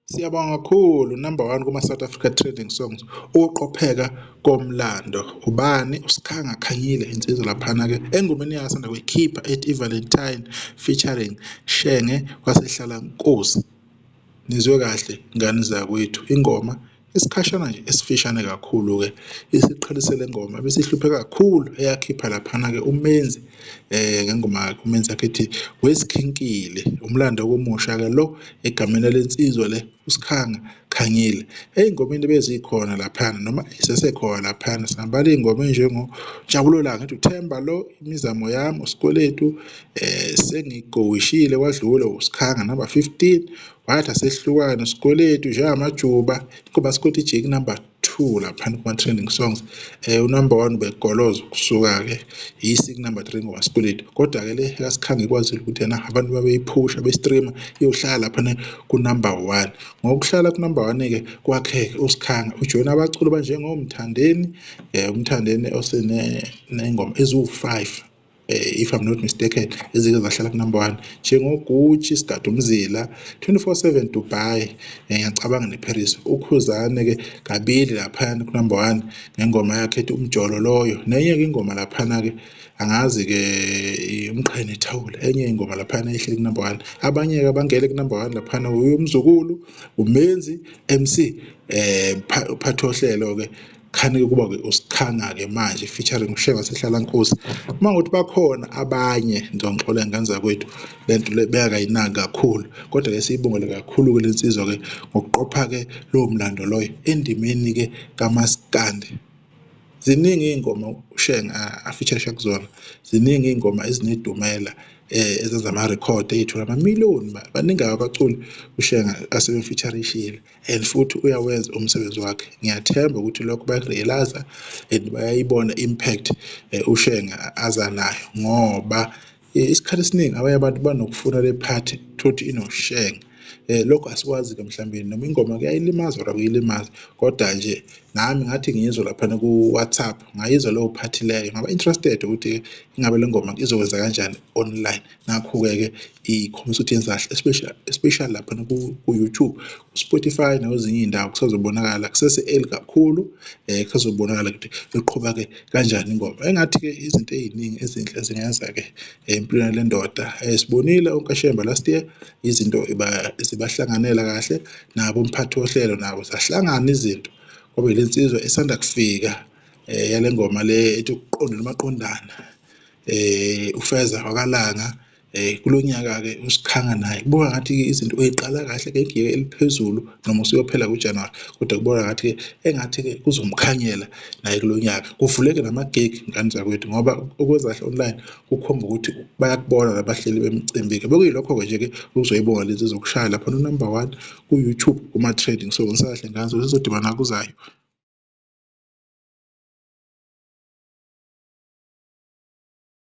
Siyabonga kakhulu number 1 kuma-South Africa Trending Songs, ukuqopheka komlando. Ubani? USkhanga Khanyile, insizwa laphana-ke engomeni yakhe asanda kuyikhipha ethi iValentine featuring Shenge wasehlala Nkosi. Nizwe kahle ngane zakwethu, ingoma isikhashana nje esifishane kakhulu-ke isiqhelise le ngoma besihluphe kakhulu eyakhipha laphana-ke uMenzi ngengoma yakhe uMenzi yakhe ethi Wesikhinkile. Umlando omusha-ke lo egameni lensizwa le uSkhanga Khanyile. Ey'ngomeni bezikhona laphana noma zisesekhona laphana singabala iy'ngoma ey'njengo-Njabulo Langa ethi uThemba lo, Imizamo Yami, uSikweletu, Sengigowishile Kwadlula, uSkhanga number 15, wathi asehlukane uSikweletu njengamajuba, ingoma kaSikweletu ijike ku-number 2 laphana kuma-trending songs. U-number 1 ubegoloza ukusuka-ke isi-number 3 ingoma kaSikweletu, kodwa-ke le kaSkhanga ikwazile ukuthi yena abantu babeyiphusha be-streamer iyohlala laphana ku-number 1. Ngokuhlala ku-number 1-ke kwakhe-ke uSkhanga ujoyina abaculi abanjengoMthandeni, uMthandeni oseney'ngoma eziwu-5 if I'm not mistaken ezike zahlala ku-number 1 njengoGucci, Sigada Umzila, 24/7 Dubai, ngiyacabanga neParis. Ukhuzane-ke kabili laphayana ku-number 1 ngengoma yakhe ethi Umjolo Loyo, nenye-ke ingoma laphana-ke angazi-ke Umqhele Nethawula, enye ingoma laphana ehleli ku-number 1. Abanye-ke abangele ku-number 1 laphana uMzukulu, uMenzi, MC, uphathe ohlelo-ke khani kuba-ke uSkhanga-ke manje featuring uShenge wasehlala Nkosi. Uma kuwukuthi bakhona abanye ngizongixolela ngane zakwethu, lento le bengakayinaki kakhulu, kodwa-ke siyibongele kakhulu-ke le nsizwa-ke ngokuqopha-ke lowo mlando loyo endimeni-ke kamaskandi. Ziningi iy'ngoma uShenge a-feature-isha kuzona, ziningi iy'ngoma ezinedumela ezenza amarekhodi ey'thola amamiliyoni, baningi abaculi uShenge asebe-feature-ishile and futhi uyawenza umsebenzi wakhe. Ngiyathemba ukuthi lokho bayaku-realise-a and bayayibona impact uShenge aza nayo, ngoba isikhathi esiningi abanye abantu banokufuna le part tholukuthi inoShenge. Lokho asikwazi-ke mhlawumbe noma ingoma kuyayilimaza or akuyilimazi, kodwa nje nami ngathi ngiyizwa laphana ku-WhatsApp ngayizwa leyo part leyo ngaba interested ukuthi ingabe le ngoma izokwenza kanjani online. Nakhu-ke ke ikhombisa ukuthi yenza kahle especially laphana ku-YouTube, ku-Spotify nakwezinye iy'ndawo kusazobonakala kusese-early kakhulu, kusazobonakala ukuthi iqhuba-ke kanjani ingoma. Engathi-ke izinto ey'ningi ezinhle zingenza-ke empilweni le ndoda. Sibonile oNkashemba last year izinto zibahlanganela kahle nabo umphathi wohlelo nabo zahlangana izinto ngoba le nsizwa esanda kufika yale ngoma le ethi ukuqonda nomaqondana, uFeza wakaLanga, kulonyaka-ke uSkhanga naye kubukeka ngathi-ke izinto uyiqala kahle ngegiya eliphezulu noma usuyophela kuJanuwari, kodwa kubukeka ngathi-ke engathi-ke kuzomkhanyela naye kulonyaka. Kuvuleke namagigi ngane zakwethu ngoba ukwenza kahle online kukhomba ukuthi bayakubona labahleli bemicimbi-ke. Bekuyilokho-ke nje-ke uzoyibonga lezi zokushaya lapha no-number 1 ku-YouTube kuma-trending. So ngisakahle ngane sizodibana kuzayo.